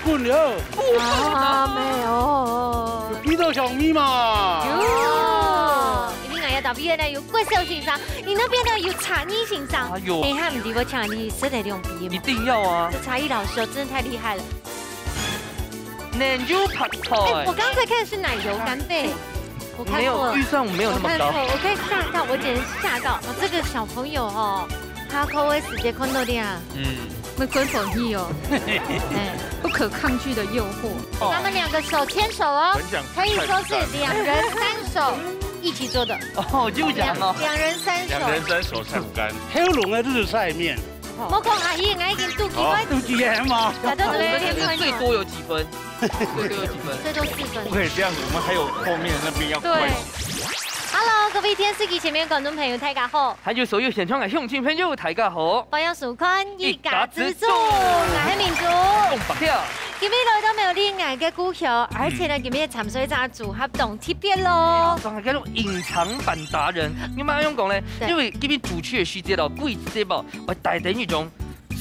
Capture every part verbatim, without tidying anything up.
分了，啊，沒有。有比到小咪嘛？有，因為𠊎這邊呢有國小先生，你那邊呢有茶藝先生。哎喲，等一下，毋知我請你食得兩杯嗎？一定要啊！這茶藝老師哦，真的太厲害了。奶油ผัดไทย。哎，我剛剛在看的是奶油干贝，我看過了。沒有，預算沒有那麼高。我看過，我看嚇到，我簡直嚇到。哦，這個小朋友哦，他可會直接看到的啊？嗯。 會滾火氣哦。哎，不可抗拒的誘惑。他們兩個手牽手哦，很想可以說是兩人三手一起做的。哦，就這樣哦。兩，兩人三手。兩人三手晒不乾。黑龍的日晒面。莫講阿姨，𠊎已經肚飢了。肚飢了嘛？大家都在那邊看哦。最多有幾分？最多有幾分？最多四分。不可以這樣子，我們還有後面那邊要關。對。Hello，各位電視機前面觀眾朋友，大家好。 還有所有現場个鄉親朋友，大家好。歡迎收看《一家之煮》，一家之煮。𠊎係明珠。講白了。今日來到苗栗𠊎个故鄉，而且呢，今日个參賽者組合當特別咯。哎呀，正係該種隱藏版達人。你仰般講呢？對。因為今日主持个時節哦，歸節目，𠊎帶等一種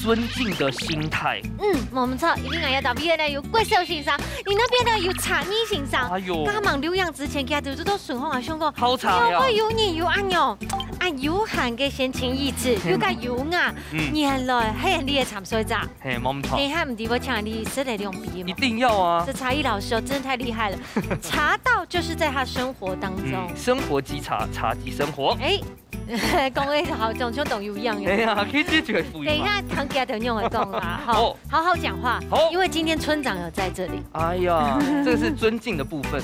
尊敬的心態。嗯，無錯，因為𠊎這邊呢有國小先生，你那邊呢有茶藝先生。哎喲。加上錄影之前，佢兜都順風啊，想講，好茶呀。哎喲，有你有恁樣。 啊，有閒个閒情逸致，嗯。又較優雅，嗯。原來係你个參賽者。嘿，無錯。等一下，毋知𠊎請你食得兩杯嗎？一定要啊。這茶藝老師哦，真的太厲害了。茶道就是在他生活當中。嗯，生活即茶，茶即生活。哎，講得好像，像當有影一樣。哎呀，其實就係負責嘛。等一下，唐吉等用來講啦，哈。哦。 好好講話，好。因為今天村長有在這裡。哎呀，這個是尊敬的部分。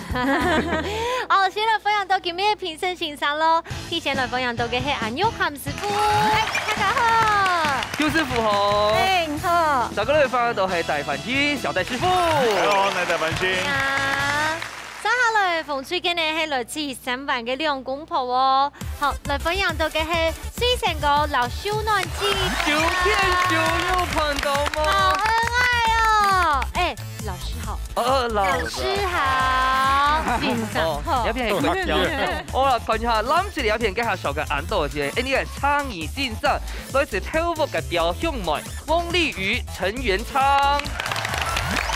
好，先來歡迎到今日个評審先生咯。首先來歡迎到个係阿玉涵師傅。嗨，大家好。邱師傅好。哎，你好。再過來歡迎到係戴凡清，小戴師傅。Hello，𠊎戴凡清。啊。 接下來，紅隊个呢係來自三灣个兩公婆哦。好，來歡迎到个係水仙哥摎秀暖姐。有見就有看到嗎？好恩愛哦！哎，老師好。哦，老師。老師好，先生好。哦，這片係觀眾。好啦，看一下，藍色這片，該下小个恁多个，哎，你看，差異先生，來自頭屋个表兄妹。 翁麗瑜、陳元昌。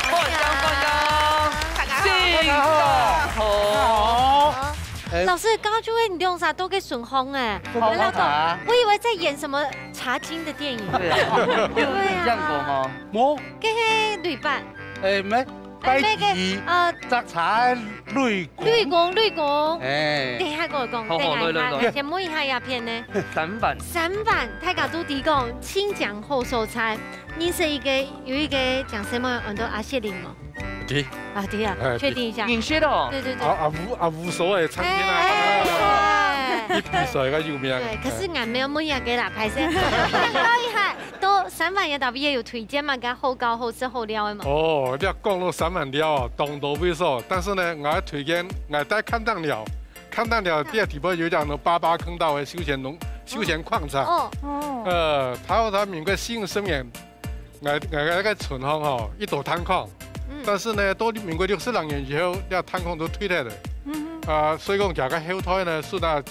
歡迎，歡迎。大家好。新年好。好。哎。老師，剛剛就問你兩儕都个順風哎。順風啊。我以為在演什麼茶金的電影。對啊。對啊。有這樣過嗎？無。該係雷伯。哎，沒。 哎，那個，拜二，呃，摘茶的雷公。雷公，雷公。哎。等一下跟我講，好，好，等一下，來，來，來。先問一下這片呢。三灣。三灣，大家都知講，清江好所在，認識一個，有一個講什麼，安到阿雪玲嗎？對。啊，對啊，哎，確定一下。認識的哦。對，對，對。啊，阿武，阿武所的餐廳啊。哎，哎，哎。你比賽較有名。對，可是𠊎無問這個啦，歹勢。厲害。 到三灣這搭位有推薦麼个好搞、好食、好尞个無？哦，你講到三灣尞哦，當多位所，但是呢，𠊎推薦，𠊎戴崁頂寮，崁頂寮這地方有一條巴巴坑道个休閒農、休閒礦場。哦。哦。呃，它，它民國四十年，𠊎，𠊎，𠊎該村項吼，一度炭礦，嗯。但是呢，到民國六十零年以後，這炭礦都退忒了。嗯哼。啊，所以講，這個後代呢，是那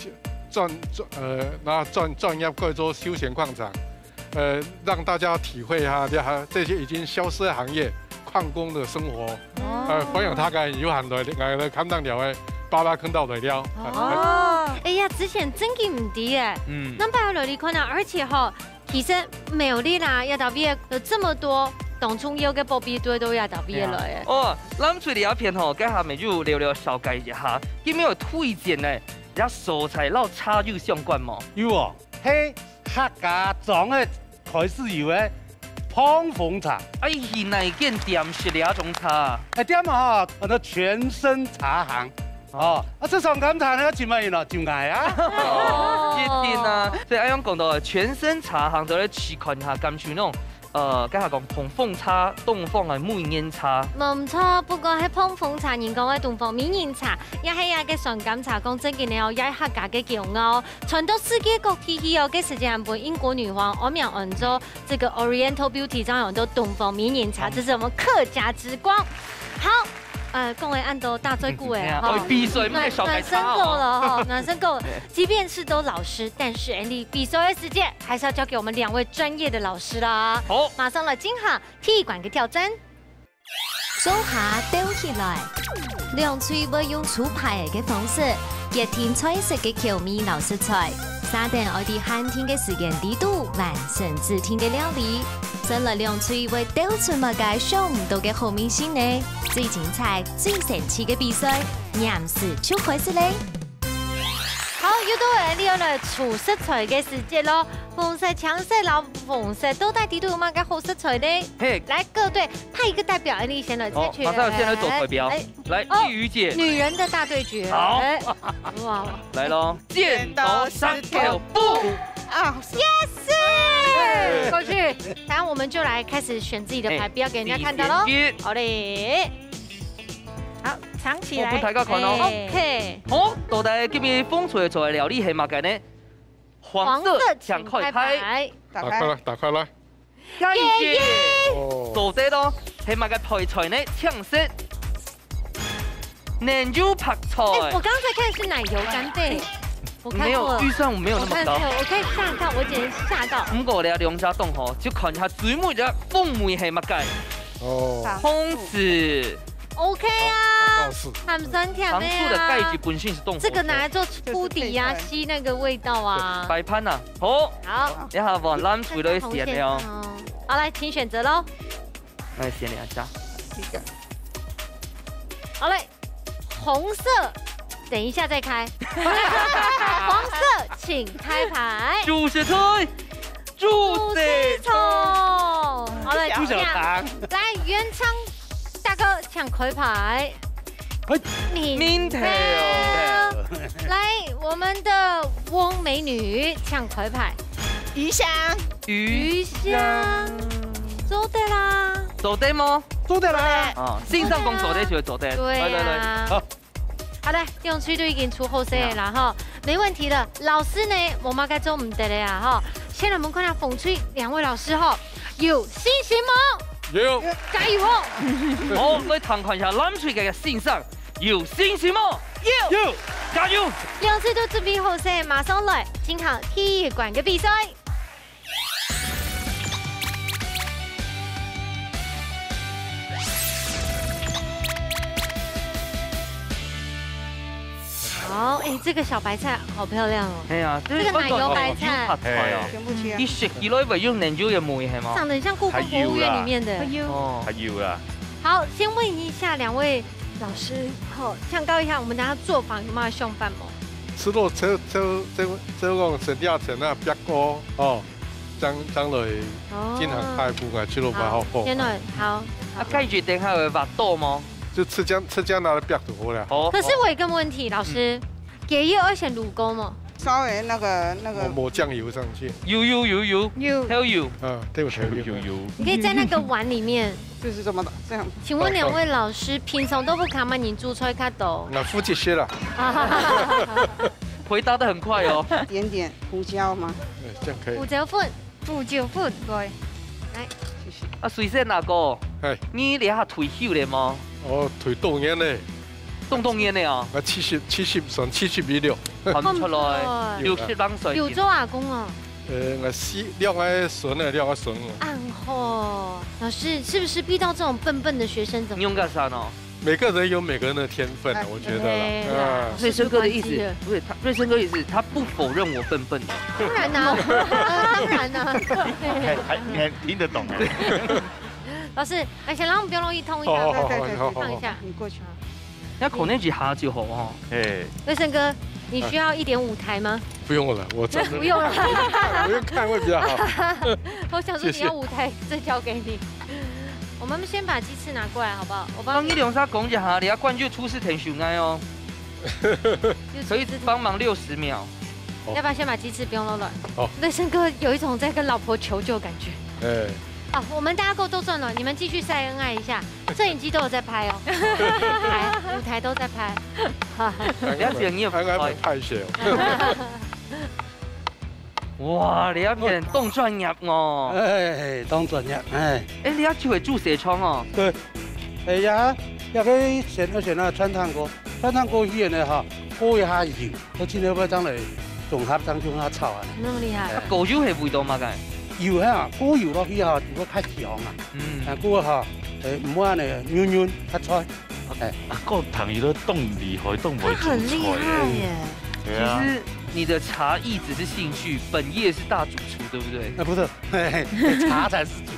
轉，轉，呃，那轉，轉業改做休閒礦場。 呃，讓大家體會一下這，這些已經消失的行業，礦工的生活。哦。呃，歡迎大家有閒來，來，來崁頂寮个巴巴坑道來尞。哦，哎呀，之前真个毋知哎。嗯。恁樣來你看啊，而且吼，其實苗栗啦，這搭位有這麼多當重要个寶貝，都在這搭位來哎。哦，藍隊這片吼，該下面就聊聊紹介一下，有無有推薦呢？這所在摎茶有相關無？有哦，嘿。 客家庄个開始有个膨風茶。哎，去哪間店食這種茶？哎，店啊，吼，安到全生茶行。哦，啊，這上甘茶呢，請問你咯，就𠊎啊。哦，一定啊。所以恁樣講到全生茶行，就來試看下，感受那種，呃，該下講膨風茶、東方个梅仁茶。無錯，不過係膨風茶，人講个東方美人茶，也係這個上甘茶，講真个呢，哦，也係客家个驕傲。 傳到世界各地去哦，該時節還分英國女皇安名安做這個Oriental Beauty，這樣安到東方美人茶，這是我們客家之光。好，呃，講了恁多打嘴鼓哎，哈。哎，比賽，毋係紹介茶哦。暖身夠了哈，暖身夠了。即便是都老師，但是Andy比賽的時間還是要交給我們兩位專業的老師啦。好。馬上來進行踢館的挑戰。倒下兜起來。兩隊會用出牌个方式，決定菜色个口味摎食材，續等愛在限定个時間裡肚完成指定个料理。先來兩隊會鬥出麼个想毋到个好味緒呢？最精彩、最神奇个比賽，黏時就開始咧！好，又到𠊎俚愛來出食材个時節咯。紅色、青色摎黃色，到底裡肚有麼个好食材呢？嘿，來，各隊 派一個代表，𠊎俚先來猜拳。好，馬上先來做代表。哎，來，哦，玉瑜姐。女人的大對決。好。哎，哇，來咯，剪刀石頭布。啊，yes！過去，然後我們就來開始選自己的牌，哎，不要給人家看到咯。第一題。好嘞。好，藏起來。哦，分大家看哦。哎。OK。好，到底今日紅隊出个料理係麼个呢？黃色，黃色，請開牌。請開牌。打開。打開來，打開來。 耶耶！哦。做得咯，係麼个配菜呢？青色。奶油白菜。哎，我剛才看是奶油干貝，我看錯了。沒有，預算沒有那麼高。我看錯了，我看嚇到，我簡直嚇到。毋過這兩隻檔吼，就看一下最尾个風味係麼个。哦。紅子。OK啊，哦，是。還算甜的啊。紅子个該一本身係當好食。這個拿來做鋪底啊，就是配菜。吸那個味道啊。擺盤啊，好。 好。這下換藍隊來選了哦。看看紅線，哦。好，來，請選擇咯。來選兩隻。這個。好嘞，紅色，等一下再開。黃色，請開牌。主食隊，主食組。好嘞，主食組。來，原唱大哥請開牌。 嘿。明明天哦。來，我們的翁美女搶開牌。魚香。魚魚香。香。做得啦。做得無？做得啦。哦，先生講做得就做得。對啊。來，來，來。好。好的，兩隊都已經出好勢了哈，對啊。沒問題了。老師呢，無麼个做毋得了啊哈。先來我們看下紅隊兩位老師哈，有信心無？ 有。加油哦！好，來聽看一下藍隊个先生有信心無？有。有。加油！兩隊都準備好勢，馬上來進行第一關个比賽。好，哎，這個小白菜好漂亮哦。哎呀，這個奶油白菜。這個奶油白菜哦。全部切啊。佢食起來會有奶油个味，係無？長得很像故宮博物院裡面的。還有啦。哦。還有啦。好，先問一下兩位老師，好，請教一下，我們等下做法有沒有相反無？食落這，這，這，這講成了成啊，煏過哦，正，正來哦。進行大步啊，食落較好。好，先來，好，好。啊，該一等下會滑倒無？就直接，直接拿來煏就好了。好。可是我有一個問題，老師，嗯。 雞肉愛先滷過無？稍微那個，那個無，無醬油上去。有，有，有，有。有。還有油。啊，對，有，有，有。有，有。你可以在那個碗裡面。就是這麼大，這樣。請問兩位老師，平常都係麼人煮菜較多？𠊎負責食啦。回答得很快哦。點點胡椒嗎？哎，這樣可以。胡椒粉。 胡椒粉，對。來。謝謝。啊，水仙阿哥，嘿。你這下退休了無？哦，退多年了。當多年了啊？𠊎七十，七十算七十一了。看毋出來，看毋出來。六十零歲。柳州阿公哦。呃，𠊎四，兩個孫仔，兩個孫仔。恁好，老師，是不是遇到這種笨笨的學生怎麼辦？你用幹啥呢？ 每個人有每個人的天分啊，哎。我覺得啦。對啦。啊。瑞生哥的意思，是不是關係的。不是，他，瑞生哥的意思，他不否認我笨笨的。當然啦，當然啦。還，還，你還聽得懂啊？老師，而且讓我們不要容易痛一下，好，好，好，對，對，對，好，好，放一下。好。你過去。那可能幾下就好哦。哎。瑞生哥，你需要一點舞台嗎？不用了，我真的不用了。我用看會比較好。我想說你要舞台，謝謝。這交給你。 我們先把雞翅拿過來好不好？我幫你。幫你兩儕講一下，你要關注廚師團手藝哦。就廚師團。可以幫忙六十秒。好。要不要先把雞翅放落來？好。瑞生哥有一種在跟老婆求救的感覺。哎。啊，我們大家夠都賺了，你們繼續曬恩愛一下。攝影機都有在拍哦，舞台，舞台都在拍。了解，你也不拍。還，還沒拍攝哦。 哇，你這片當專業哦。哎，當專業，哎。哎，你這就會煮西餐哦。對。哎呀，這個先，先啊，汆燙過，汆燙過以後呢，哈，過一下油，再進一步將來綜合當中啊炒啊。那麼厲害。哎。啊，過油係為著麼个？油哈，過油落去哈，就會較香啊。嗯。啊，過哈，誒，毋好恁樣，軟軟較脆。誒。啊，个朋友都當厲害，當會煮菜。他很厲害耶。對啊。其實你的茶藝只是興趣，本業是大主廚，對不對？啊，不是，嘿，嘿，茶才是主。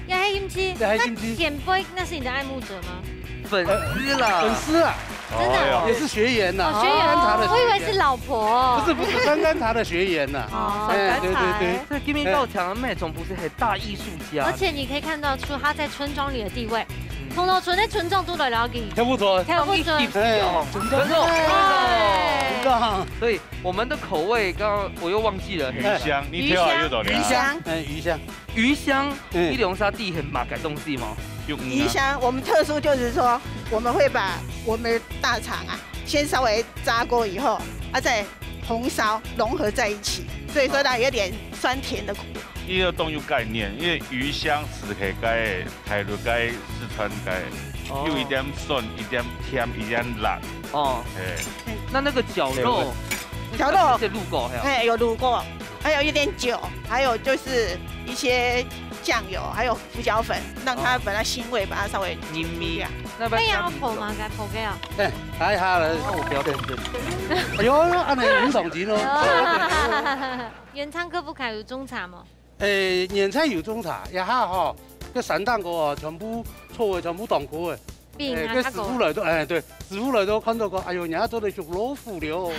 也還興趣，也還興趣。那前輩，那是你的愛慕者嗎？粉絲啦。粉絲啊。真的哦。哎呦。也是學員呐，哦，學員。甘茶的學員。我以為是老婆哦。不是，不是，甘甘茶的學員呐。哦，哎，對，對，對。所以今天到場的妹總不是很大藝術家。而且你可以看得出他在村莊裡的地位，嗯。同到村，在村莊都來了解。跳不出。跳不出。哎，哦，真的。真的哦。哎。真的哦。所以我們的口味，剛剛我又忘記了。魚香，你挑好又走了。魚香。哎，魚香。 魚香，嗯。你用啥底係麼个東西嗎？用魚啊。魚香，我們特殊就是說，我們會把我們大腸啊，先稍微炸過以後，啊，再紅燒融合在一起，所以說它有點酸甜的苦。這个當有概念，因為魚香係係該大陸該四川該，哦。有一點酸，一點甜，一點辣。哦。哎。那那個絞肉，絞肉。是滷過，嘿啊。嘿，有滷過。 還有一點酒，還有就是一些醬油，還有胡椒粉，讓它把它腥味把它稍微去除掉。哦。那要烰嗎？該烰个啊？哎，還好了。那我不要在這裡。哎呦，恁樣很爽極哦。原餐可不可以有種茶嗎？哎，原餐有種茶，這下吼，這山頂个哦，全部做个，全部當高个。 餅啊，哎，該師傅來到，哎，對，師傅來到看到講，哎呦，人家做得食老虎了。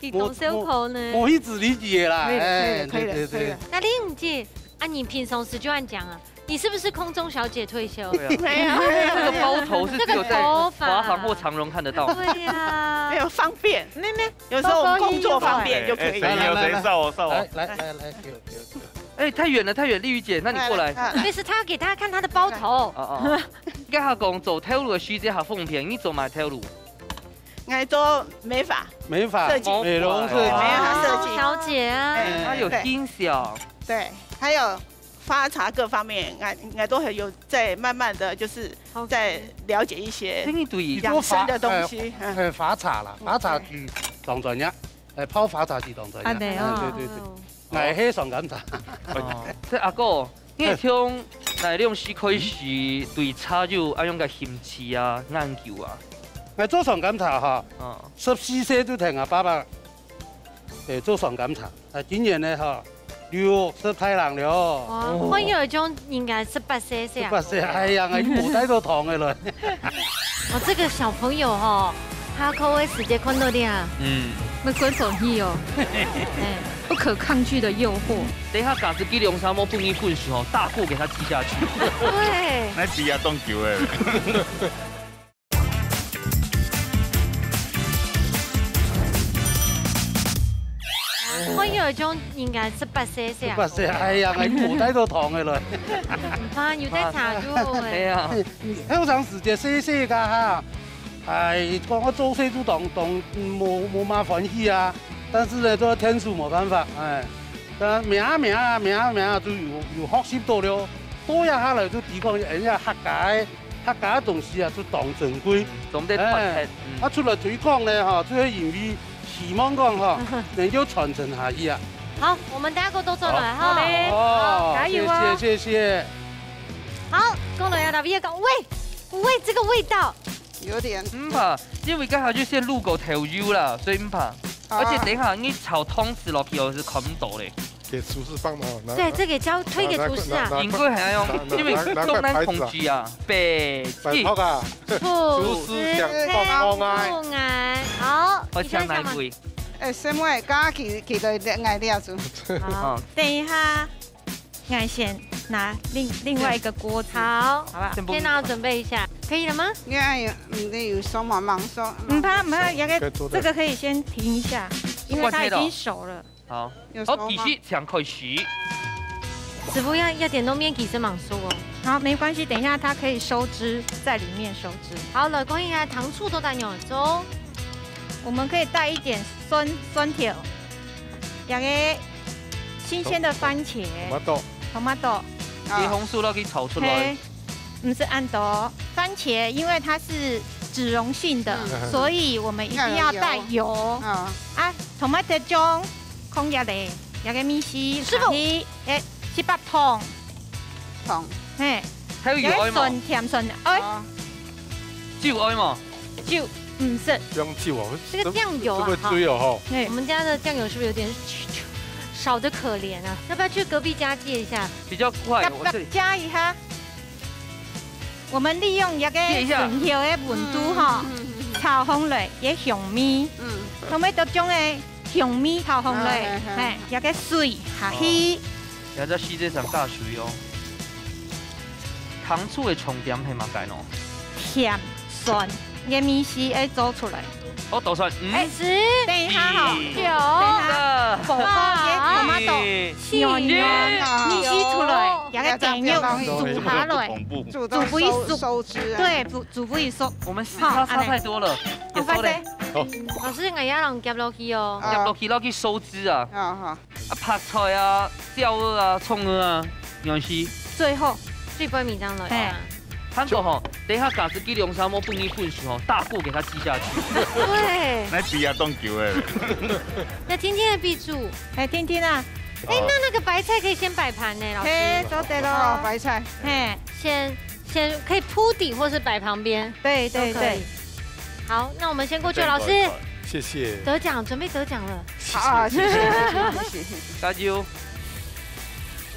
佢當辛苦呢。無，無，無去指理佢个啦，可以了，哎，可以了，對，對，可以了。對。那林姐，啊，你平常時就恁講啊，你是不是空中小姐退休？對啊。沒有，沒有，沒有。這個包頭是只有在這個頭髮。華航或長榮看得到。對呀。沒有，方便。沒，沒，有時候我們工作方便就可以。哎，哎，誰有誰，來，來，來，少我，少我。來，來，來，來，給我，給我，給我。哎，太遠了，太遠，麗玉姐，那你過來。來，來，來。但是她要給大家看她的包頭。哦，哦，哦。 該下講做頭路个時節較方便，你做麼个頭路？𠊎做美髮。美髮，設計。美容設計。美髮設計。哦，小姐啊。哎，她有欣賞。對，還有發茶各方面，𠊎，𠊎都很有在慢慢地就是在了解一些養生的東西。OK。你做發，呃，呃，發茶啦，發茶就當專業，呃，泡發茶就當專業。恁樣哦。哎，對，對，對。哦。𠊎係上甘茶。哦，這阿哥， 你係從哪量時開始對茶有恁樣个興趣啊、研究啊？𠊎做上甘茶哈，哦。十四歲就同阿爸爸，誒，做上甘茶。啊，今年呢哈，六十大零了。哇，哦。還有一種應該十八歲，係啊。十八歲，哎呀，𠊎又無帶到糖个了。哦，這個小朋友吼，下課个時節看到這啊。嗯。會跟上去哦。哎。 不可抗拒的誘惑。等一下，假使佢兩儕無分你分手哦，大過給他吃下去。對。那比啊，當久誒。還有一種應該十八歲，係啊。十八歲，哎呀，𠊎又無帶到糖个了。毋怕，有帶茶就好誒。哎呀。後生時節細細个哈， 哎，講个做事都當，當，無，無麼歡喜啊。但是呢，這个天數無辦法，哎。但命啊，命啊，命啊，命啊，就有，有學習到了。到這下來就提供人家客家个，客家个東西啊，就當珍貴。總得傳承，哎，嗯。啊，出來推廣呢，哈，就係因為希望講，哈，能夠傳承下去啊。好，我們大家都做出來哈。好嘞。哦，好，加油哦。謝謝，謝謝。好，過來啊，大家講，喂，喂，這個味道。 有點。毋怕，因為剛好就先滷過豆油啦，所以毋怕。啊。而且等一下你炒湯匙落去，我是看不到嘞。給廚師幫忙，拿，對，這個交，推給廚師啊。拿，拿，應該還要，拿，拿，因為拿，拿，中南空氣啊，拿，拿，白紙。擺拍啊。廚師想幫忙啊。好，我搶哪一位？你想想嘛。誒，先問家己，幾個人愛這樣子。好，哦。等一下。 𠊎先拿另，另外一個鍋子。好，好吧。先不用。先讓我準備一下，可以了嗎？你愛有，嗯，你有什麼忙說？毋怕，毋怕，這個，可以坐這。這個可以先停一下，因為它已經熟了。好。有熟嗎？好，繼續，請開始。師傅要，要點到面，其實蠻熟哦。好，沒關係，等一下它可以收汁，在裡面收汁。好，來，講一下糖醋都帶有中。我們可以帶一點酸，酸甜。這個 新鮮的番茄，tomato。Tomato。啊。你紅素都可以炒出來。嘿，毋係恁多。番茄因為它是脂溶性的，嗯。所以我們一定要帶油。要有油。啊。啊，tomato醬，空壓嘞，這個米絲，師傅。下去，誒，七八桶。糖。嘿，還有油愛無？酸甜酸的，哎，哦，酒愛無？酒毋使。不用酒哦，這個醬油啊，這會醉哦吼。嘿，我們家的醬油是不是有點少得可憐啊？要不要去隔壁家借一下？比較快，要不要我這裡。加一下？我們利用這個借一下。很熱的溫度吼，嗯，嗯，嗯，嗯。炒紅來，也香味，嗯。同埋都將个香味炒紅來，啊，嘿，嘿。嘿，這個水下去。哦。也在吸這層大水哦。糖醋的重點係麼个呢？甜酸个味緒愛做出來。哦，倒出來，嗯。哎，十、等一下吼，九、九、八、火鍋个tomato，七、軟軟个味緒出來，這個雞肉煮下來，恐怖。煮到收，煮不一熟，收汁啊。對，煮，煮不一熟。我們時差差太多了，好，也收嘞。按呢。好。老師，𠊎也摎佢夾落去哦。啊。夾落去，落去收汁啊。好，好。 啊，白菜啊、鳥仔啊、蔥仔啊，樣式。最後，最尾面上來啊。嘿。還過吼，等一下假使佢兩儕無分你分手吼，大過給他記下去。對。來比啊，當久誒。那天天的備註。哎，天天啊。哎，那那個白菜可以先擺盤呢，老師。嘿，做得咯。哦，白菜。嘿。先，先可以鋪底或是擺旁邊。對，對，都可以。對。好，那我們先過去，老師。謝謝。得獎，準備得獎了。 啊，謝謝，謝謝，謝謝，謝謝。加油！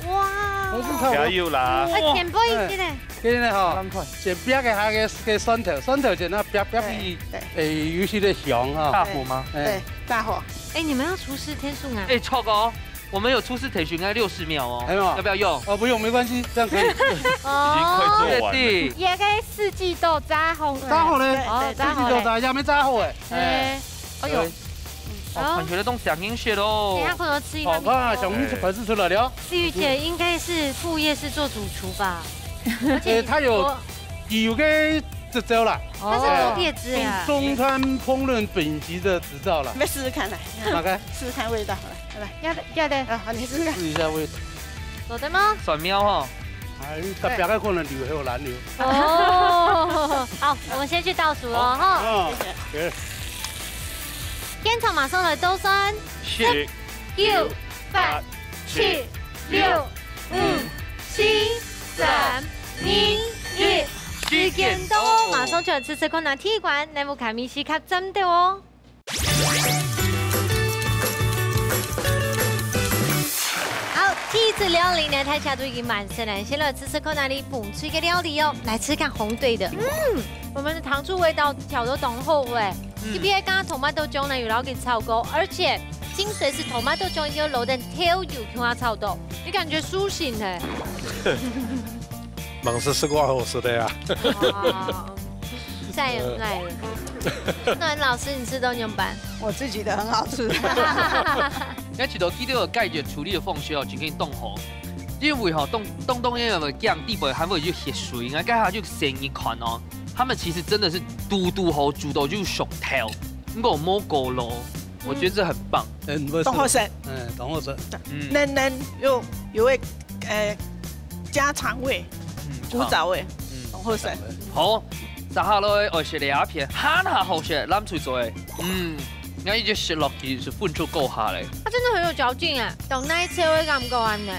哇！老師看我，加油啦！哎，前輩一些呢。哎，給你吼，趕快。先煸一下个，个蒜頭，蒜頭先啊，煸，煸一，對，對。哎，有些个香哈。大火嗎？哎。對，大火。哎，你們要廚師天數啊？哎，超高，我們有廚師特訓，應該六十秒哦。還有啊？要不要用？哦，不用，沒關係，這樣可以。哦。已經快做完了。對。這個四季豆炸紅了。炸好了。對，哦，對，炸好了。四季豆炸，也沒炸好哎。哎。哎。 哎喲，對。哦，哦。看起來都想飲食咯。等一下可能吃一碗麵。好，看，小米就開始出來了。思雨姐應該是副業是做主廚吧？而且哎，她有，你說有个執照啦。哦。她是做電子的啊。哎，中，中餐烹飪本級的執照啦。你們試試看來。大概？試試看味道，來，來。要得，要得。啊，好，你試試看。試一下味道。做得嗎？蒜苗哈。哎，特別个可能留，還有藍留。哦，好，我們先去倒數了哈。嗯，謝謝。 現場馬上來倒算，十、九、八、七、六、五、四、三、二、一。時間到哦，馬上就來試試看啊，第一關，來，𠊎看味緒較讚个哦。好，第一隻料理呢，大家都已經滿身了，先來試試看哪裡紅隊个料理哦，來試看紅隊的。嗯，我們的糖醋味道調到當好欸。 嗯。特別个tomato醬呢，有摎佢炒過，而且精髓係tomato醬已經有落等豆油共下炒到，你感覺酥醒欸。吂試食過好食个啊。哇，再有來了。那老師，你試著仰般？我自己的很好吃。你看，其實佢兜个解決處理个方式哦，真經當好。因為吼，當，當，當然有个醬底背還會有血水，應該該下就鹹一款哦。 他們其實真的是堵堵好，煮到就熟透，毋過無過老，我覺得這很棒。嗯，當好食。嗯，當好食。嗯。嫩嫩又有味，呃，家常味，嗯，古早味，嗯，當好食。好，接下來愛食這片，還較好食，藍隊做个。嗯，𠊎一直食落去係分出高下咧。它真的很有嚼勁欸，當耐切个感覺恁呢，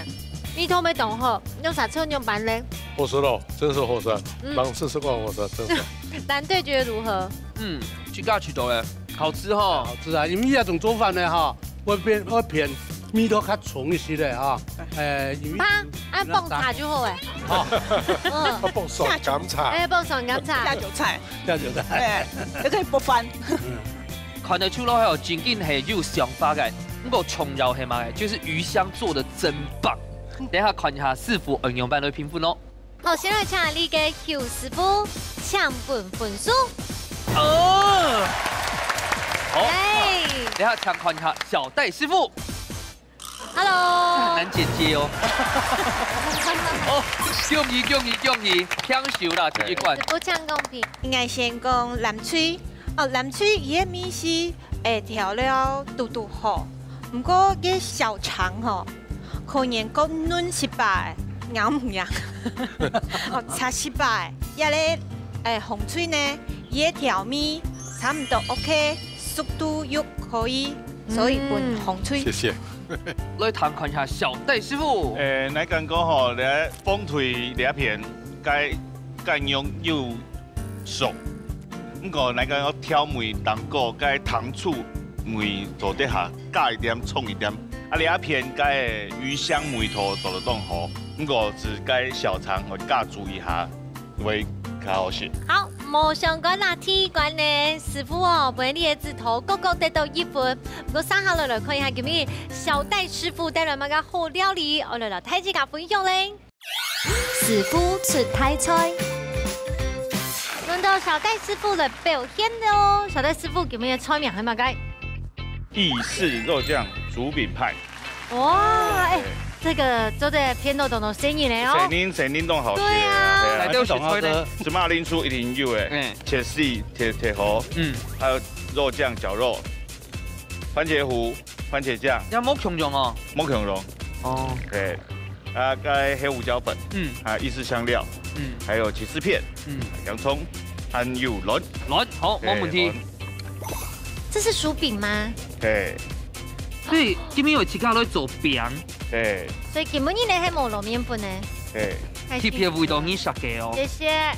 味道乜當好，用啥菜仰般咧？好食咯，真是好食，嗯。吂試食過好食，真的。 藍隊覺得如何？嗯，自家試著咧，好吃吼。好吃啊，因為這種做法呢，哈，會變，會偏味道較重一些个哈。哎，因為怕，啊，放茶就好欸。哈，嗯。放酸柑茶。哎，放酸柑茶。下酒菜。下酒菜。哎，也可以不翻。嗯。看得出來吼，真經係有想法个，毋過重要係麼个？就是魚香做得真棒。等一下看一下師傅仰般來評分哦。 好，先來請這個邱師傅，請分分數。哦。好，哎。等一下請看一下小戴師傅。Hello。這很難剪接哦。哦，恭喜恭喜恭喜，牽手啦，第一關。師傅請公平。應該先講藍隊，哦，藍隊佢个味緒，欸，調料堵堵好，毋過个小腸吼， 可能過嫩息仔，咬毋咬？哦，差息仔，這個，欸，紅隊呢，佢个調味差毋多OK，熟度又可以，所以分紅隊。嗯。謝謝。來聽看一下小戴師傅。誒，𠊎感覺吼，這風腿這片，該，該肉又熟。毋過，𠊎感覺調味當過，該糖醋味做得下加一點，重一點。啊，這片該魚香味道做得當好，毋過係該小腸愛加注意下。 會較好食。好，無相干啦，第一關呢，師傅哦，分你个指頭各各得到一分。毋過，接下來來看一下今日小戴師傅帶來麼个好料理，我來摎大自家分享咧。師傅出大菜。輪到小戴師傅來表現了哦。小戴師傅，今日个菜名係麼个？意式肉醬薯餅派。 哇，哎，這個做得騙到當多細人仔哦。細人，細人當好食啊，對啊。係啊。來，這有食材呢？係馬鈴薯一定有誒，嗯。切絲，切，切好，嗯。還有肉醬絞肉，番茄糊、番茄醬。也無共樣哦。無共樣。哦。對。啊，該黑胡椒粉，嗯。啊，意式香料，嗯。還有起司片，嗯。洋蔥，還有卵。卵，好，對，無問題。卵。 這是薯餅嗎？嘿。所以今日有自家來做餅。嘿。所以今晡日呢，還無落麵粉呢。嘿。特別為到你設計哦。謝謝。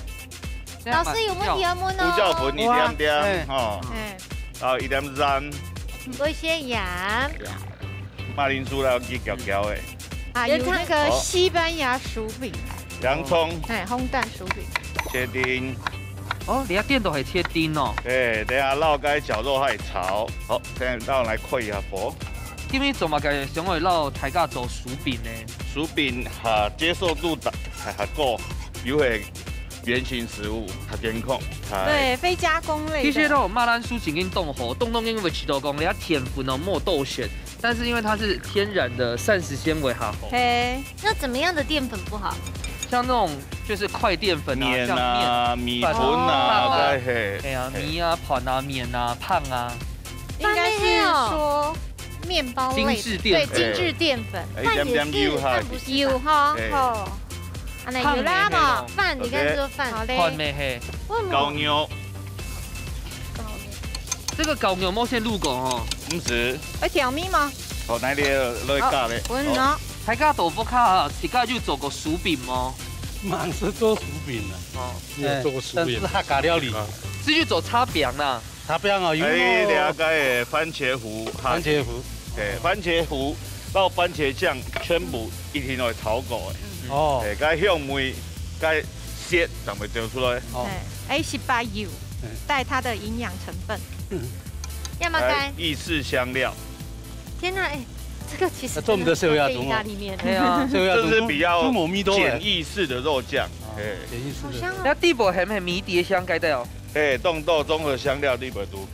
老師有問題要問哦。胡椒粉一點點，哇，嘿。吼。嘿。然後一點鹽。多一些鹽。馬鈴薯啦，去攪攪誒。啊，有那個西班牙薯餅。洋蔥。嘿，烘蛋薯餅。切丁。 哦，你个店都係切丁哦。對，等下摎該絞肉下去炒。好，等下摎來開一下火。今日做麼个想愛摎大家做薯餅呢？薯餅哈，接受度大，還，還高，又係原型食物，較健康，較對，非加工類的。其實哦，馬鈴薯正經當好，當當因為知道講，你个澱粉哦，無多少， 但是因為它是天然的膳食纖維哈，吼。嘿。那怎麼樣的澱粉不好？像那種就是快澱粉啊，麵啊，像麵、米粉啊，飯啊，該嘿。哎呀，嘿。米啊、飯啊、麵啊、飯啊。應該是說麵包類的，精緻澱粉。對，精緻澱粉。哎，一點點油下去。飯也是，飯不是吧？油哈，嘿。吼。啊，那有啦嘛。飯也嘿咯。飯，你剛才說飯。好嘞。飯咩嘿。為什麼？高油。 這個高油無先滷過吼。毋係。愛調味嗎？好，來，你來加咧。好，分哦。大家都屋下自家有做過薯餅無？滿是做薯餅的。哦。你有做過薯餅？哎，但是客家料理。啊。是有做炒餅啦。炒餅哦，有哦。哎，了解，番茄糊哈。番茄糊。對，番茄糊，摎番茄醬全部一定愛炒過的。哦。對，該香味，該色才會走出來。哦。哎，哎，係白油。 嗯。帶它的營養成分。嗯。要麼該，哎，意式香料。天哪，哎，這個其實啊，做毋得，真的很像意大利麵。對啊。這個要這是比較做無味道的。簡易式的肉醬，哦，哎。簡易式的。好香哦。該底背係毋係迷迭香該兜哦？哎，當多綜合香料底背都。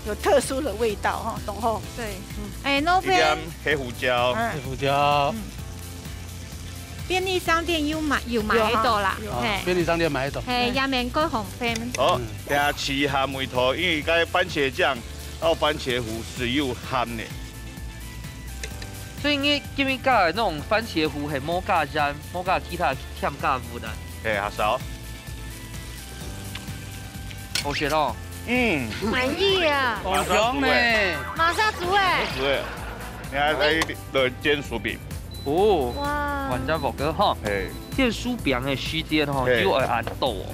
有特殊的味道哈，懂吼？對。嗯。哎，那邊一點黑胡椒。嗯。黑胡椒。嗯。便利商店有買，有買得到啦，有哈，有。嘿。便利商店買得到。嘿，也免過方便。好，嗯。等下試下味道，因為該番茄醬摎番茄糊係有鹹的。所以你今日加的那種番茄糊係無加鹽，無加其他添加物的。嘿，阿嫂。好食哦。嗯。滿意啊。好香呢。馬上煮欸。好食欸。你還可以來煎薯餅。哦。哇。完全無个哈。嘿。煎薯餅的時間吼，嘿。就愛恁多哦。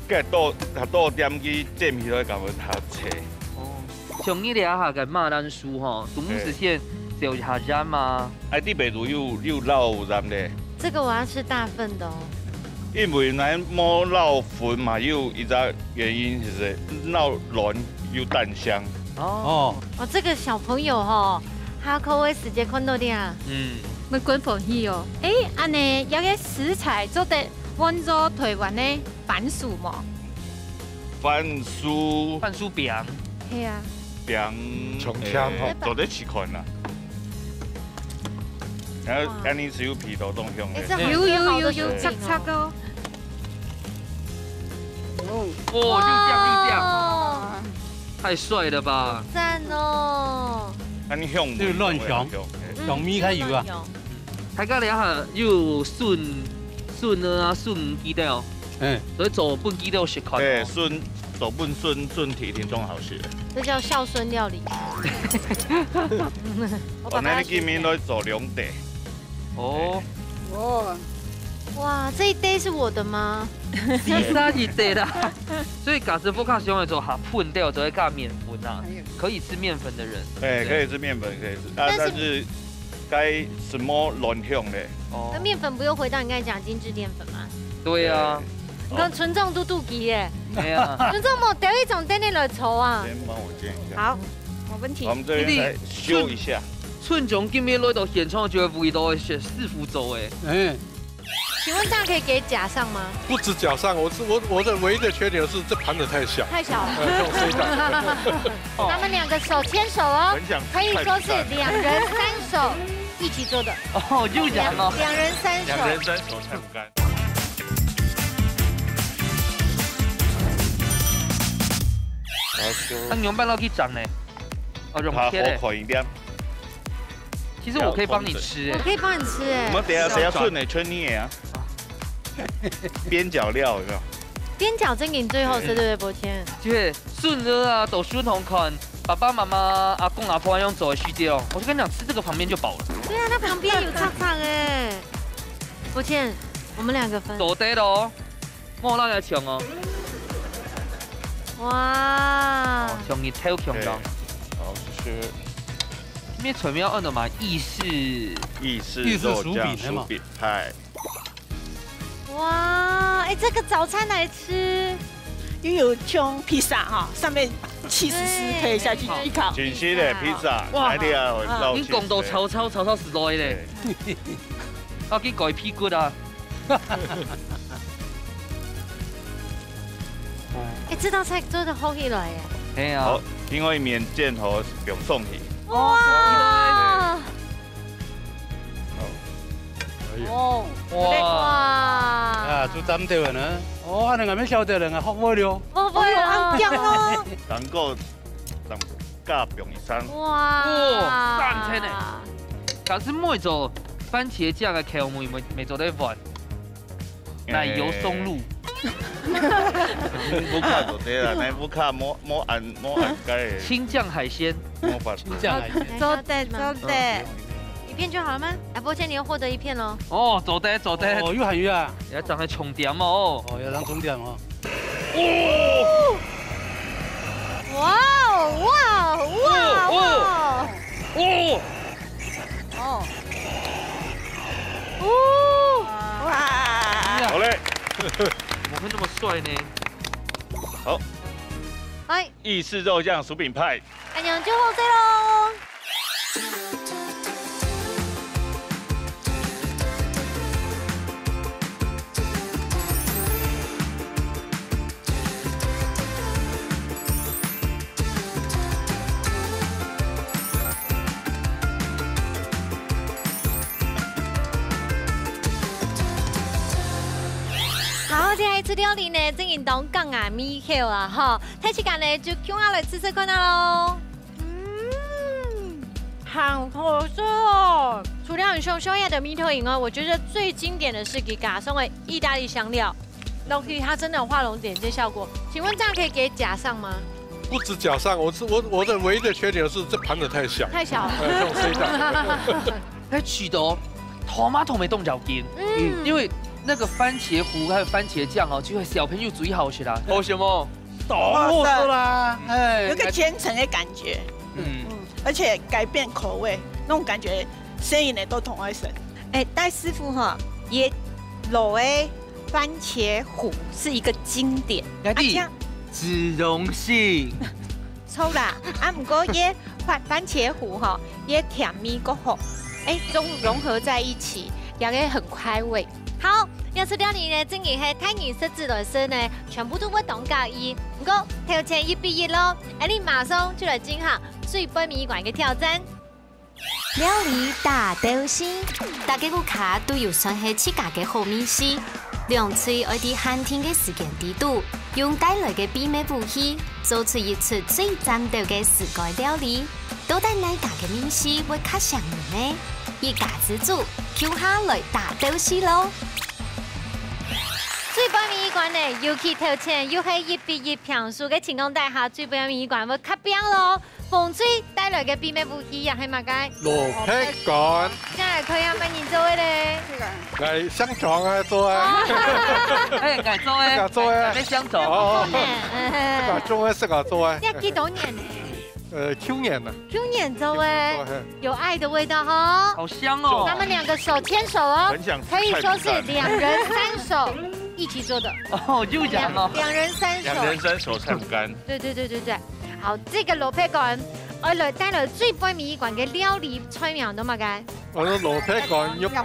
該多，多點去煎起來，感覺較脆。哦。 像你這下个馬鈴薯吼，都毋係先少一下鹽嘛？哎，你白滷有，有落鹽咧。這個我要吃大份的哦。因為咱無落粉嘛，有一隻原因就是落卵有淡香。哦。哦，這個小朋友吼，下課个時節看到這啊。嗯。會滾飯去哦。哎，恁呢，這個食材做得換做台灣个 番薯無？番薯。番薯餅。係啊。餅，長長吼。欸，做得試看啦。然後哇。恁呢係有皮頭當香个。欸，這好有，有，有，有，脆哦。脆脆哦。哦，就這樣，就這樣。哇。太帥了吧！讚哦。恁呢香味就亂香，香，欸。嗯，香味較有啊。就亂香。 大家這下有筍，筍啊，筍枝條，嘿。所以做分枝條食看哦。嘿，筍，做本孫孫提，一定當好食个。這叫孝孫料理。我爸爸要學起來。哦，那你今晡日來做兩塊。哦。哦。哇，這一堆是我的嗎？係啊，一堆啦。所以假使屋下想愛做下粄條，就會加麵粉啊。哎呀。可以吃麵粉的人。哎，對。可以吃麵粉，可以吃。啊，但是但是該什麼亂香咧？哦。那麵粉不又回到你剛才講的精緻澱粉嗎？對啊。對。你看村長都肚飢耶。對啊。村長無掉一種等你來抽啊。先幫我煎一下。好，沒問題。我們這邊再修一下。村長今晡日來到現場，就會為到一些師傅做誒。嗯。請問這樣可以給假上嗎？不止假上，我是，我，我的唯一的缺點是這盤子太小。太小了。呃，像這一盤。他們兩個手牽手哦，很想吃可以說是兩人三手一起做的。哦，就這樣哦。兩，兩人三手。兩人三手菜不乾。好，就那你用半道去掌呢？哦，用切的。好，火快一點。其實我可以幫你吃，哎。我可以幫你吃，哎。我們等一下誰要春呢？春你也啊。邊角料有沒有？邊角正經最好食，對不對，伯謙？對，孫仔啊，都想看爸爸媽媽、阿公阿婆用做的時間，我就跟你講，吃這個旁邊就飽了。對啊，它旁邊有叉叉哎。伯謙，我們兩個分。做得咯，莫讓人家搶哦。哇。哦，搶你偷搶到。對，好，謝謝。 咩菜名安到嘛？義式，義式肉醬，義式薯餅，係嘛？薯餅派。哇，哎，這個早餐來吃。又有像披薩哈，上面起司絲可以下去一烤。真係个披薩，哇。哎呀，老師。你講到炒炒，炒炒實在咧。對。啊，去改屁股啊。 哎，這道菜做得好起來耶！係啊。好，因為面煎好放鬆去。哇！好。哎喲。哦，哇！哇！啊，就斬掉了呢。哦，恁樣𠊎乜曉得了，𠊎學會了。學會了。哎喲，恁強哦！能夠 當加放一餐。哇！哇，三千呢！假使每做番茄醬个口味，每，每做得換，奶油鬆露。哎。屋下做得啦，咱屋下無，無恁，無恁該个。青醬海鮮。無法度。青醬海鮮。做得，做得。一片就好了嗎？哎，伯謙，你又獲得一片咯。哦，做得，做得。哦，又還有啊。也當係重點哦。哦，也當重點哦。 哦！哇哦，哇哦，哇哦，哇哦！哦！哦！哦！哇！好嘞。怎麼會那麼帥呢？好。哎。義式肉醬薯餅派。 恁樣就好勢咯。好，這下一出料理呢，正經當講啊，味緒啊，吼。 大自家呢，就共下來試試看啊咯。嗯，好好食哦！除了很香香的味道以外，我覺得最經典的是佢加上了義大利香料，落去它真的有畫龍點睛效果。請問這樣可以給假上嗎？不止假上，我是，我，我的唯一的缺點是這盤子太小。太小了。呃，像這一大。該取得哦，tomato味當要緊，嗯。因為那個番茄糊還有番茄醬哦，就係小朋友最好食啦。為什麼？ 當好食啦，哎。有個千層的感覺，嗯。嗯，而且改變口味，那種感覺，細人仔都當愛食。哎，戴師傅吼，佢摎个番茄糊是一個經典，𠊎知，啊，這樣，子榮幸。錯啦，啊，毋過佢番，番茄糊吼，佢甜味較好，哎，融，融合在一起，也會很開胃。 好，這出料理呢，正經係大人食起來食呢，全部都會當合意。毋過，頭前一比一咯，𠊎俚馬上就來進行最背尾一關个挑戰。料理大鬥西，大家屋下都有算係自家个好味緒，兩隊愛在限定个時間裡肚，用帶來个秘密武器，做出一出最讚鬥个自家料理。到底哪家个味緒會較餳人呢？一家之煮，共下來大鬥西咯！ 最背尾一關呢，尤其頭前又係一比一平手个情況底下，最尾一關會較拚咯。紅隊帶來个秘密武器也係麼个？蘿蔔乾。這下看下麼人做个咧？這個。來，香腸啊，做啊。哎，𠊎做个，自家做个。𠊎香腸。哦，嗯，嗯，嗯。自家種个，自家做个。這幾多年呢？呃，舊年呢。舊年做个。舊年做个，嘿。 有愛的味道哈。好香哦。他們兩個手牽手哦，很想吃可以說是兩人三手一起做的。哦，就這樣哦。兩，兩人三手。兩人三手晒不乾。對，對，對，對，對。好，這個蘿蔔乾，呃，來，帶來最尾一關个料理菜名都麼个？𠊎个蘿蔔乾肉餅。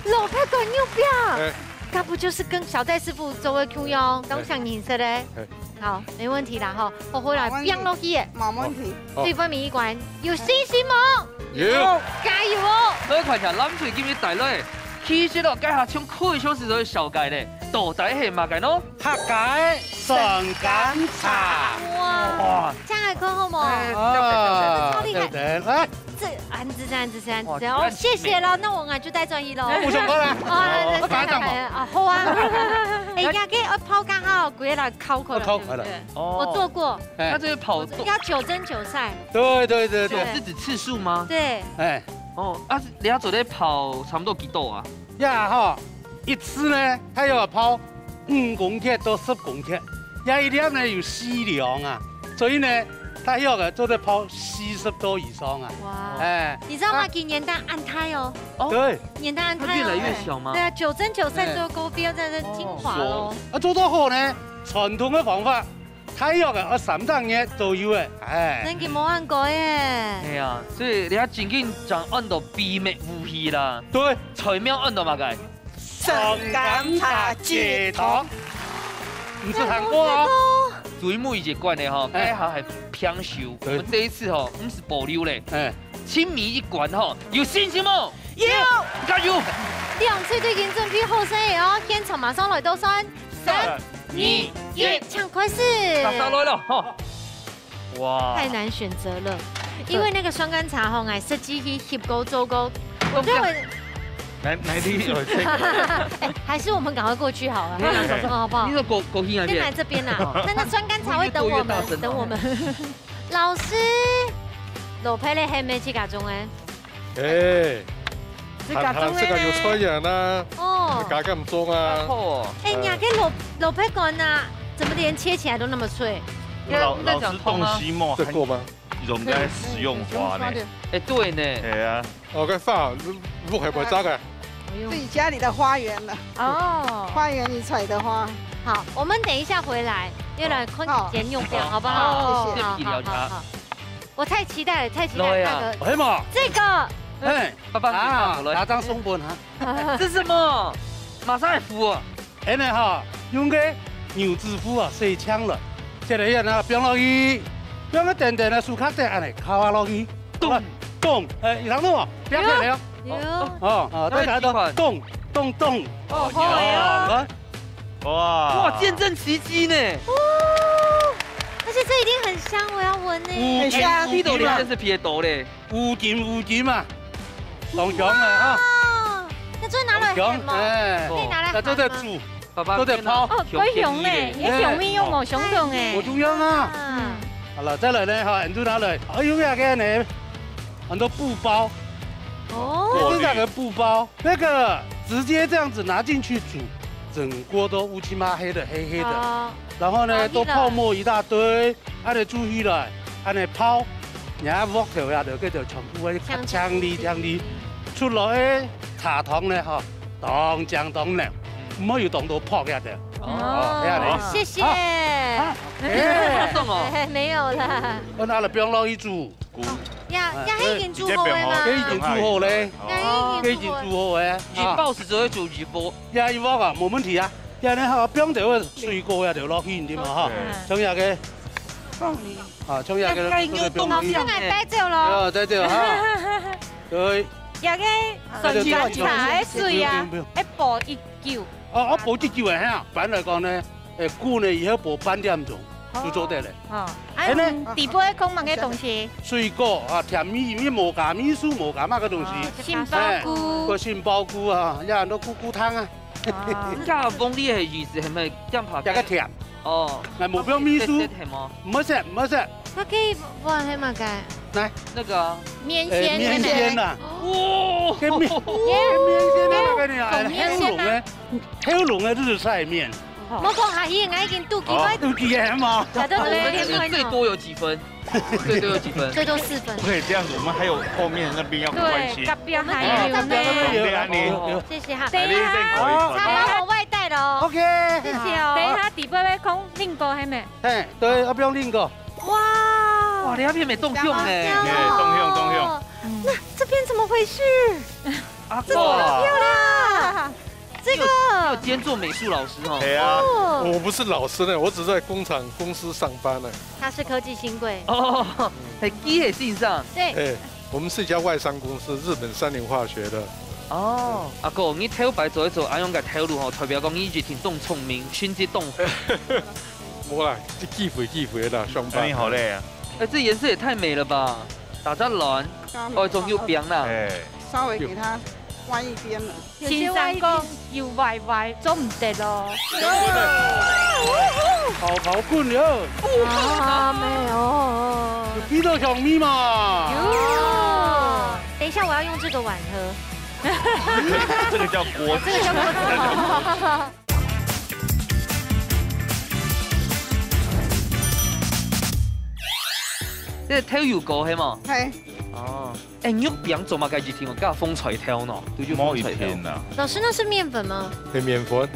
蘿蔔乾肉餅。哎。該不就是跟小戴師傅做个共樣，當想飲食嘞？哎。 好，沒問題啦吼，好，好啦，沒問題。放落去耶。沒問題。好。最尾一關，有信心無？有。加油哦！來看一下，藍隊今日帶來，其實哦，該下像可以像係做小雞咧，到底係麼个呢？客家酸柑茶。哇，哇。這樣還看好無？哎，哦，超厲害。對，對，來。 這，啊，你這樣，這樣，哇，這樣，哦，謝謝了，那我啊就帶轉去咯。不錯啦。哦，那，那，哦，那，那，啊，好啊。哎，人家可以，呃，泡剛好，歸來烤可了，烤可了。對不對？哦。我做過。哎。那這個泡，要九蒸九曬。對，對，對，對。九是指次數嗎？對。哎。哦，啊，你要做得泡差不多幾多啊？呀，哈，一次呢，它要泡 五公克到十公克，這一粒呢有四兩啊，所以呢，大約个做得泡四十度以上啊。哇。哎。你知道嗎？啊。佢年代恁大哦。哦。對。年代恁大哦。它越來越小嗎？對啊，九蒸九曬做糕，不要再再精華咯。哦。啊，做到好呢，傳統个方法，大約个要三十日左右个，哎。真个無恁過耶。哎呀，所以你看，正經正按到秘密武器啦。對。菜名按到麼个？ 酸柑茶解糖。毋識聽過哦。最尾一關个吼，哎。該下係平手。對。我們這一次吼，毋使保留咧。哎。最尾一關吼，有信心無？有。加油！兩隊都已經準備好勢哦，現場馬上來倒算。三、三、二、二、一，一。請開始。大家來了吼。 哇。太難選擇了，因為那個酸柑茶吼，𠊎實際去翕過做過，我認為哪，哪裡有這個？哎，還是我們趕快過去好了，嘿，嘿，嘿。好不好？你說過，過去那邊？先來這邊啦，哦。那，那酸柑茶會等我們，越過越大聲哦。等我們。老師，蘿蔔个係毋係自家種个？ 哎，自家種个呢。這個有菜園啊，哦。自家敢種啊。好哦。哎，你看這蘿，蘿蔔乾啊，怎麼連切起來都那麼脆？老，老師動心哦，這夠嗎？還用該食用花呢。哎，對呢。哎呀。哦，該花，屋下會摘个。哎呦。自己家裡的花園了。哦。花園裡採的花。好，我們等一下回來，又來看你先用掉，好。好不好？好，謝謝。好，好，好，好。 我太期待了，太期待了，對啊。大哥。哎嘛。這個。哎。爸爸，啊，爸爸，來。拿張送分哈。這是什麼？馬上來扶啊。恁呢哈，用个牛屎朏啊，洗淨了，接下來拿放落去，放个等等个，手較短，恁呢敲下落去。咚。咚，哎，有聽到無？不要緊了。有。哦，哦，大家都咚，咚，咚。哦，好呀。哦，來。 哇。哇，見證奇蹟呢。哦，而且這一定很香，我要聞呢。烏金烏金啊。這都連這是別朵嘞。烏金烏金啊，香香的哈。哦，那就拿來煏嘛。香，哎。可以拿來煏嗎？那都在煮，爸爸都在泡。哦，好香呢，你的香味又無相同哎。無相同啊。嗯。好了，再來呢，好，你就拿來。哎呦呀，這個呢，很多布包。哦。這是那個布包。 那個直接這樣子拿進去煮，整鍋都烏漆嘛黑的，黑黑的。哦。然後呢，哦，都泡沫一大堆，恁呢煮起來，恁呢泡，你看鑊頭呀，就，就全部會淨淨俐淨俐，出來个茶湯呢，吼，當淨當靚，毋會有當多泡下个。哦。哦，這樣的。謝謝。啊，啊，哎。沒有啦。我拿來放落去煮。 也，也係已經煮好个嘛。這已經煮好咧。哦。也已經煮好个。一包係做得煮一鍋。也一鍋啊，無問題啊。這呢，吼，放兜个水果也就落去，對嘛，吼。嗯。像這個，啊，像這個，這個放落去。老師，𠊎帶走咯。哦，帶走哈。對。這個酸柑茶个水啊，不用，不用，不用。愛泡一久。哦，哦，泡一久个哈，一般來講呢， 誒，久呢，以後泡半點鐘就做得了。哦。啊，哎呢？底背放麼个東西？水果啊，甜味，乜無加味素，無加麼个東西。哦，杏鮑菇。哎，个杏鮑菇啊，也很多菇菇湯啊。啊。你看黃梨个意思係毋係鹹白？這个甜。哦。來，目標秘書。係無？毋好食，毋好食。佢可以換係麼个？來。那個啊。麵線，誒，麵線啊。哦。跟麵，跟麵線那個呢，哎，紅麵線嗎？ 黑龍的日曬麵。莫講客語，𠊎已經肚飢，好。我肚飢了嘛。假裝肚飢。我們是最多有幾分？最多有幾分？最多四分。不可以這樣子，我們還有後面那邊要關心。對，隔壁還有呢。對啊，你。哦。謝謝哈。等一下。哎，你先可以，好，好。茶包我外帶了哦。OK。謝謝哦。等一下，底部要空另個，還沒。嘿，對，要不用另個。哇。哇，你那片沒動用呢。香蕉哦。哎，動用，動用。那這片怎麼回事？阿哥。這個要啦。 這個。你有，你有兼做美術老師哦。對啊。哦。我不是老師呢，我只在工廠公司上班呢。他是科技新貴。哦，係機械先生。對。哎，我們是一家外商公司，日本三菱化學的。哦，阿哥，你頭擺做一做恁樣个頭路吼，代表講你一定當聰明，成績當好。無啦，這機會機會啦，上班。那你好累啊。哎，這顏色也太美了吧！打隻卵，哦，仲有餅啦。哎。稍微給它彎一邊了。 先生講有歪歪，做毋得咯。跑跑滾了。啊，沒有。有鼻到香味嘛？有。等一下，我要用這個碗喝。這個叫鍋子。這個叫鍋子。這个豆油膏係無？係。哦。 哎，你用餅做麼个一定要加紅菜頭呢？就用紅菜頭。無一定啊。老師，那是麵粉嗎？係麵粉。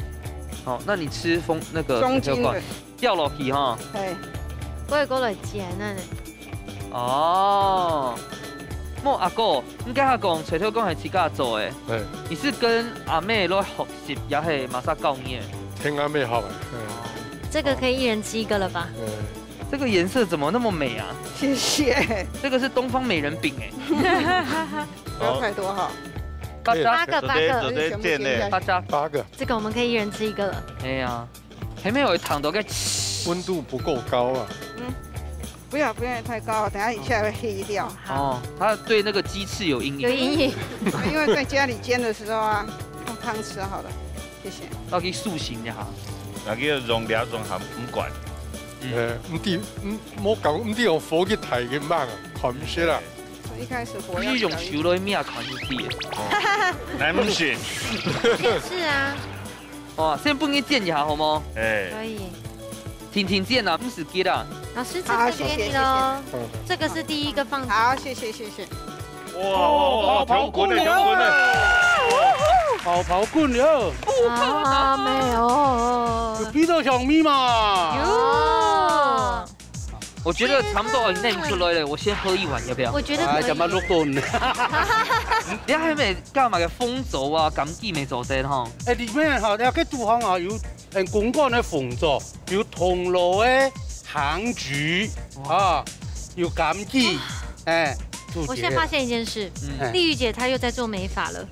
好，那你吃紅，那個中筋的。菜頭乾，掉落去哈。係。過來，過來煎啊。哦。無，阿哥，你剛才講菜頭乾係自家做个。係。你是跟阿妹來學習，也係麼儕教你个？聽阿妹學个。嗯。這個可以一人吃一個了吧？嗯。 這個顏色怎麼那麼美啊？謝謝。這個是東方美人餅哎。不要太多哈。八隻。八個，八個。直接，直接煎嘞。八隻。八個。這個我們可以一人吃一個了。哎呀，還沒有燙到該。溫度不夠高啊。嗯，不要，不要太高，等下一下會黑掉。哦，他對那個雞翅有陰影。有陰影。因為在家裡煎的時候啊，用湯匙好了。 謝謝。要去塑形一下。那個用料總還毋慣。嗯。呃，毋知，嗯，無講，毋知用火去炊个慢啊，看毋識啦。一開始火要小一點。你用手來搣看就知了。哦。來，毋信。是啊。哇，先分你煎一下好無？哎。可以。 定定煎啊，毋使急啊。老師，這個給你咯。好，謝謝，謝謝。嗯。這個是第一個放。好，謝謝，謝謝。哇，哇，哇，跑跑滾了，頭滾了。跑跑滾了。啊，沒有。有鼻到香味嘛？有。我覺得差不多已經出來了，我先喝一碗，要不要？我覺得可以。哎，怎麼錄到呢？你還沒幹嘛？紅棗啊，柑桔乜做得吼。哎，裡面吼，該个肚項啊，有 嗯，公館个紅棗，有銅鑼个杭菊，哇。啊，有柑桔，哎，我現在發現一件事，嗯。麗玉姐她又在做美髮了。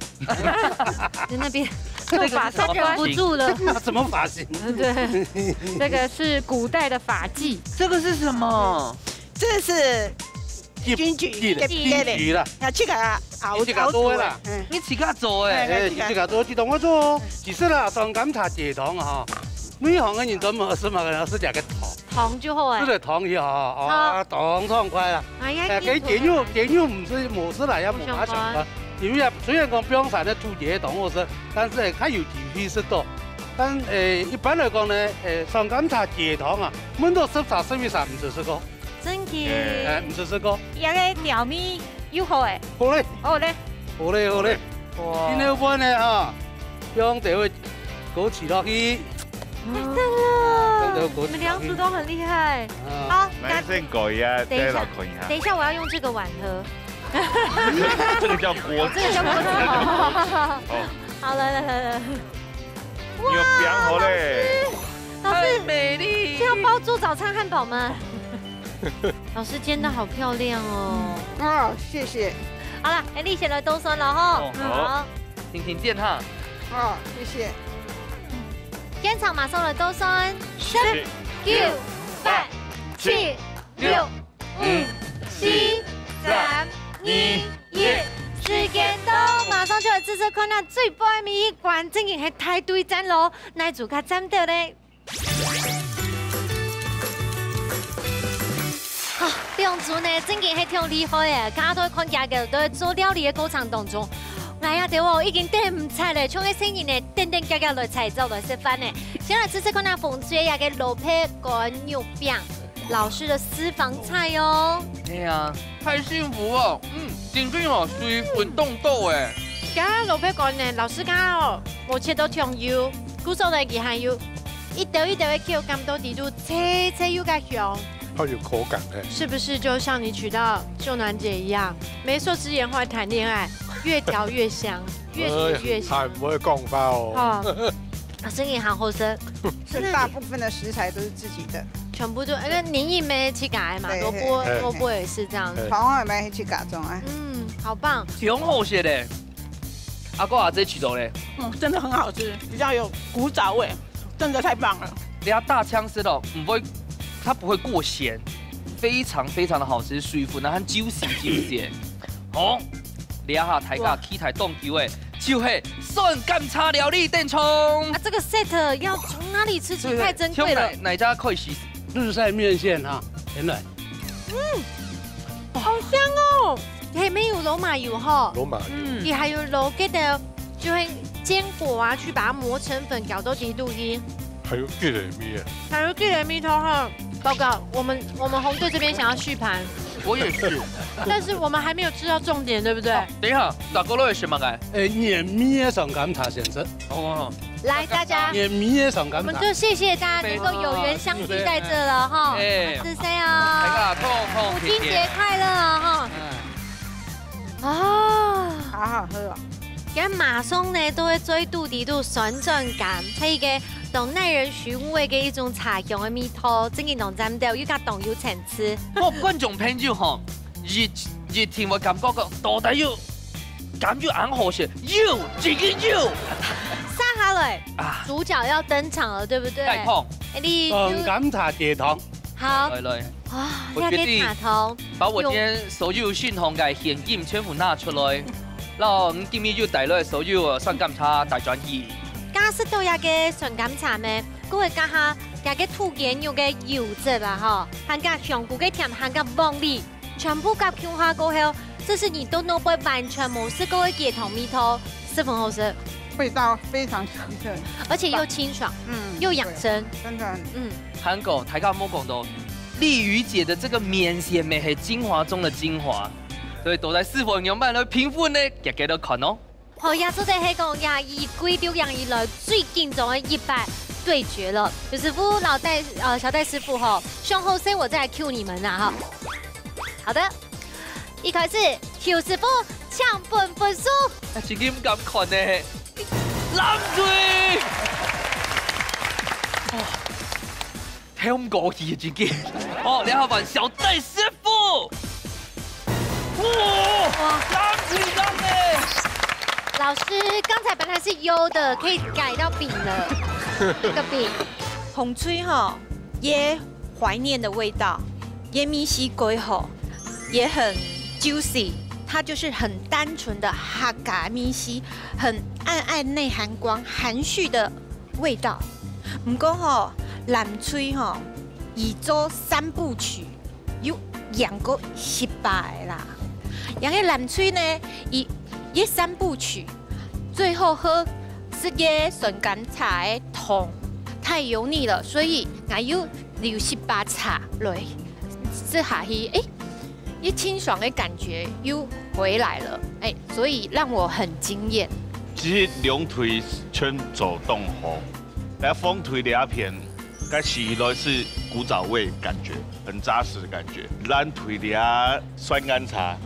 在那邊做髮，她忍不住了。那什麼髮型？嗯，對，這個是古代的髮髻。這個是什麼？這是 金桔，金桔，金桔啦。啊，這個啊，熬，你自家做个啦。熬煮的，嗯。你自家做个？哎，哎，自家做，自家做哦。其實啦，酸柑茶解糖啊，吼，每行个人都無，係嘛，係食个糖。糖就好哎。食个糖就好，啊，好。糖爽快啦。哎呀，哎，跟解肉，解肉毋係，毋係啦，也無啥相干。因為啊，雖然講平常个土雞个糖好食，但是呢，較有機會食到。但，誒，一般來講呢，誒，酸柑茶解糖啊，聞到十三、十一三毋使食个。 真个。哎，毋使食个。這個調味又好哎。好嘞。好嘞。好嘞，好嘞。哇。今天飯呢哈，用這位枸杞落去。哎，讚了！用這位枸杞落去。你們兩組都很厲害。啊。好，那來先搞一下，等一下，再來看一下。等一下，我要用這個碗喝。這個叫鍋子。這個叫鍋子。哦。好，來，來，來，來。 有餅好嘞。哇，老師，老師，太美麗。是要包做早餐漢堡嗎？老師煎得好漂亮哦。嗯。啊，謝謝。好啦，哎，你先來倒算了吼。哦，好。好。定定煎哈。啊，謝謝。現場馬上來倒算。十、九、八、七、六、五、四、三、二、一，時間到，馬上就來試試看啊，最尾尾一關正經係大對戰咯，哪組較佔到咧？啊，兩組呢，正經係挺厲害誒！剛剛都看佢个，都在做料理个過程當中，哎呀，對哦，已經等毋掣咧，像个細人呢，等等遽遽來採購來食飯呢。先來試試看啊，紅隊這个蘿蔔乾肉餅。 老師的私房菜哦。哎呀，太幸福了，嗯，真正哦，水分當多誒。這蘿蔔乾呢，老師講哦，無切到長幼，故所呢佢還有一兜一兜个口感都底肚脆脆又个香。好有口感誒。是不是就像你娶到秀男姐一樣，媒妁之言，後來談戀愛，越嚼越香，越煮越香？哎呀，還毋會講話哦。哦，啊，生意好好生。是大部分的食材都是自己的。全部都，那黏液乜自家个嘛，對，蘿蔔，對。蘿蔔也是這樣子。對。糖也乜自家種啊。嗯，好棒。挺好食个。阿哥阿姊試著咧？嗯，真的很好吃，比較有古早味，真的太棒了。人家大薑絲哦，不會，它不會過鹹，非常非常的好吃，水分啊，很juicy juicy。哦，這下大家期待當久个，就係酸柑茶料理登場。啊，這個set要從哪裡吃起？太珍貴了。對，對，對，從哪，哪家開始？日曬麵線哈，原來。嗯，好香哦！係，乜有羅馬油吼。羅馬油。嗯。佢還有落該个，就係堅果啊，去把它磨成粉，攪到底肚去。還有雞蛋味啊。還有雞蛋味道哈。報告，我們，我們紅隊這邊想要續盤。我也是。但是我們還沒有吃到重點，對不對？哦，等一下，大哥，你係麼个？誒，黏味个酸柑茶先生。哦。來，大家，黏味个酸柑茶。我們就謝謝大家能夠有緣相聚在這了哈。哎。是誰啊？大家痛痛母親節快樂哈。哎。啊。好好喝哦。佢馬上呢，都會嘴肚底肚酸酸柑，係一個當耐人尋味个一種茶香个味道，真个當讚到，又加當有層次。各位觀眾朋友吼，一，一定會感覺到到底有，感覺恁好食，有，真个有。接下來，啊。主角要登場了，對不對？蓋痛。哎，你就酸柑茶加糖。好。來，來。啊，我決定要加糖。把我今天所有身上个現金全部拿出來，然後，嗯，今日就帶來所有酸柑茶大專業。加食到這個酸柑茶咩？ 各位，加下這個土雞肉个油脂啊，吼，還加香菇个甜，還加黃梨，全部合共下過後，這是你到這擺完全無食過个雞湯味道，十分好食。味道非常奇特。而且又清爽，嗯，又養生。對，真的。嗯。還過，大家莫講到，麗宇姐的這個麵線乜係精華中的精華，所以到底師傅仰般來評分呢？大家來看哦。 好，這就係講這一季六樣以來最緊張个一擺對決了。劉師傅、老戴，呃，小戴師傅吼，上好勢我再來cue你們啦哈。好的，一開始，劉師傅，請分分數。啊，真个毋敢看呢。藍隊！哦， 跳毋過去，真个。哦，然後換小戴師傅。哇，哇。藍隊藍欸！老師，剛才本來是優的，可以改到丙了。那個丙。紅隊吼，也懷念的味道，也米西歸吼，也很juicy，它就是很單純的哈嘎米西，很暗暗內含光，含蓄的 味道。毋過吼，藍隊吼，佢做三部曲，有贏過一擺个啦。贏个藍隊呢，佢一三部曲，最後喝食个酸柑茶个糖，太油膩了，所以𠊎又留一把茶來，食下去，誒， 一清爽的感覺又回來了，哎，所以讓我很驚豔。其實兩隊全做當好，來紅隊這片，該起來是古早味感覺，很扎實的感覺。藍隊這酸柑茶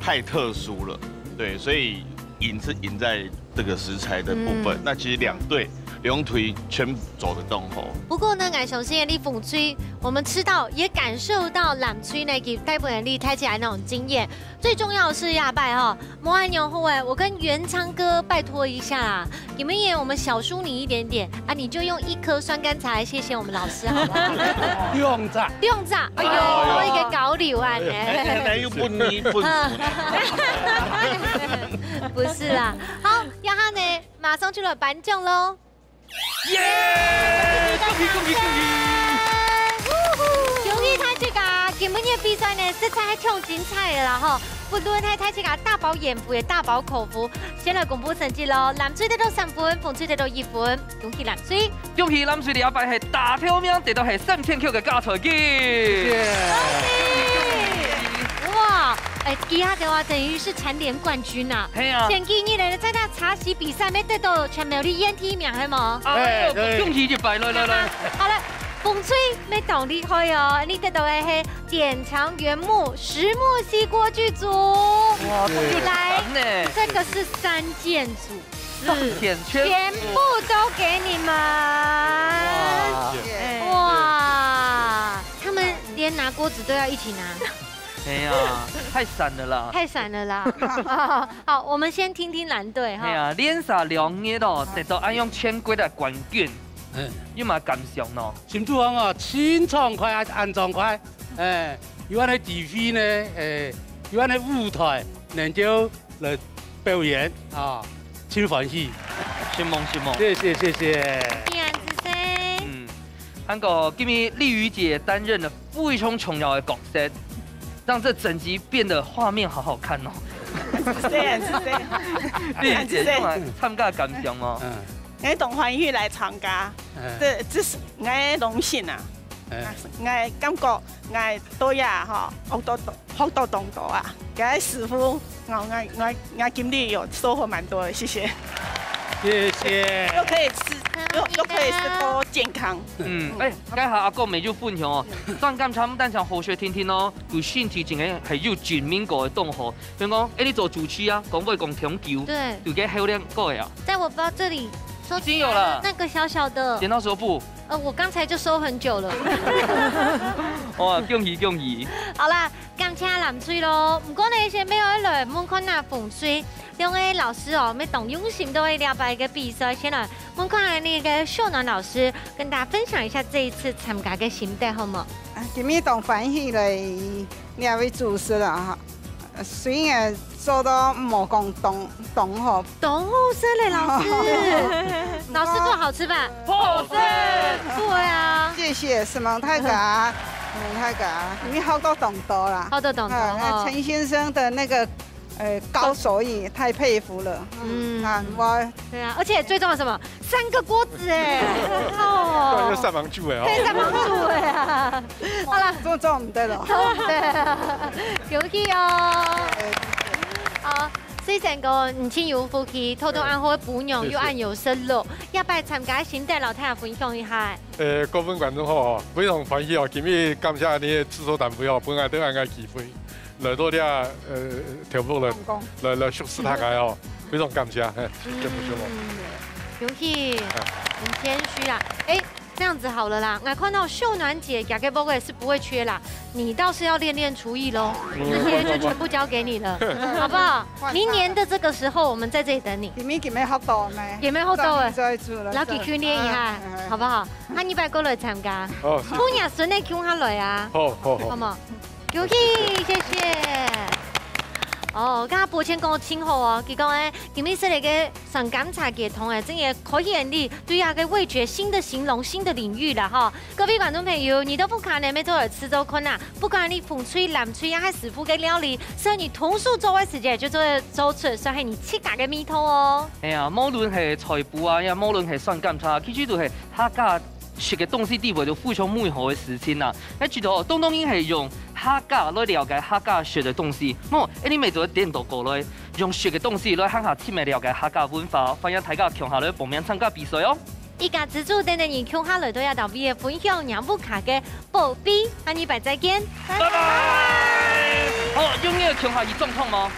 太特殊了，對，所以贏是贏在 這個食材的部分。嗯。那其實兩隊，兩隊全部做得當好。不過呢，𠊎相信你紅隊，我們吃到也感受到藍隊呢，佢帶分你帶起來那種驚豔。最重要的是，亞拜哈，莫安牛後哎，我跟元昌哥拜託一下啦，你們也我們小輸你一點點啊，你就用一顆酸柑茶來謝謝我們老師，好不好？用炸。用炸，哎呦，哎呦。一個高流啊，哎。哎，哎，哎，又不泥不土。不是啦。好，這下呢，馬上就來頒獎囉。耶！恭喜恭喜恭喜！恭喜大家！今晡日比賽呢，實在係當精彩个啦吼！不論係大家大飽眼福也大飽口福，先來公布成績囉。藍隊得到三分，紅隊得到一分，恭喜藍隊！恭喜藍隊這擺係打頭名，得到係三千塊个加菜金。謝謝。恭喜！哇，哎，其他个話等於是蟬聯冠軍吶。係啊。前幾日呢，在該茶席比賽，乜得到全苗栗縣第一名，係無？哎，哎，對。恭喜一擺，來來來。好了，紅隊乜當厲害哦，你得到个係典藏原木實木西瓜劇組。哇，這個有來，讚呢。這個是三件組。 是，全部都給你們。哇。哇，他們連拿鍋子都要一起拿。哎呀，太閃了啦。太閃了啦。好，我們先聽聽藍隊哈。哎呀，連續兩日哦，得到恁樣全國个冠軍，嗯。有麼感想呢？心肚項哦，真暢快啊，恁暢快。哎，有恁个機會呢，哎，有恁个舞台，能夠 來表演啊，真歡喜。承蒙，承蒙。謝謝，謝謝。依然之星。嗯，還過今日麗宇姐擔任了非常重要的角色，讓這整集變得畫面好好看哦。是這樣，是這樣。麗宇姐，你有參加感想嗎？嗯。𠊎當歡喜來參加，嗯。這，這係𠊎个榮幸啊。嗯。𠊎感覺𠊎到這吼，學到 學到當多啊！該師傅，𠊎𠊎𠊎𠊎今日有收穫蠻多的，謝謝。謝謝。又可以吃，又又可以食到健康。嗯，哎，該下阿哥妹就分享哦，上感謝毋單淨好食甜甜哦，對身體真个還有正面个動作。比如講，哎，你做主持啊，講話講長久，對，對个好練過啊。在我包這裡收起來了，已經有了。那個小小的。剪刀石頭布。 呃，我剛才就收很久了。哇，恭喜恭喜！好啦，感謝藍隊囉。毋過呢，先愛來問看啊紅隊，兩位老師哦，乜當用心對這擺个比賽。先來問看𠊎等个秀暖老師，跟大家分享一下這一次參加个心得，好無？啊，今日當歡喜來這位主持啦，哈。雖然做到無講當當好， 當好食咧，老師。老師做好吃飯。好食。對啊。謝謝，承蒙大家，承蒙大家，你學到當多啦。學到當多，哎，哦。陳先生的那個，呃，高手藝太佩服了。嗯。嗯，啊，我對啊，而且最重要的是什麼？三個鍋子哎，哦。對，又上房煮哎哦。對，上房煮哎啊。好了。做做毋得了。對，恭喜哦。好。 水仙哥，你真有福氣，討到恁好个餔娘，謝謝。又恁有食祿，這擺參加心得摎大家分享一下。呃，各位觀眾好哦，非常歡喜哦，今日感謝你个製作單位哦，分𠊎兜恁个機會，來到這，呃，條目來，來，來熟識大家哦，非常感謝，嘿，節目節目。嗯，恭喜，哎。很謙虛啊。哎， 這樣子好了啦，𠊎看到秀暖姐家个屋仔是不會缺啦，你倒是要練練廚藝咯，嗯。這些就全部交給你了，好不好？換她了。明年的這個時候，我們在這裡等你。今晡日今晡日學到沒？也沒學到欸。再去再去了，然後去訓練一下，哎，哎。好不好？下禮拜過來參加。哦，謝謝。分若孫仔共下來啊。好，好，好。好無？恭喜，謝謝。哦，剛剛博謙講得真好哦，佢講欸，今晡日食个 酸柑茶雞湯欸，正經開啟𠊎俚對這个味覺新的形容、新的領域了哈。各位觀眾朋友，你兜屋下呢，乜做得試做看啊！不管你紅隊、藍隊，也係師傅个料理，只要你動手做个時節，就做得做出，算係你自家个味道哦。哎呀，無論係菜脯啊，也無論係酸柑茶，其實都係客家食个東西底背都非常美好个事情啊。該知道，當多人係用客家來了解客家食个東西，無，恁呢乜做得顛倒過來， 用食个東西來還較深个了解客家文化，歡迎大家共下來報名參加比賽哦。一家之煮等等你共下來到這搭位个分享，讓屋下个寶貝，下禮拜再見。拜拜。好，永遠共下去總統嗎？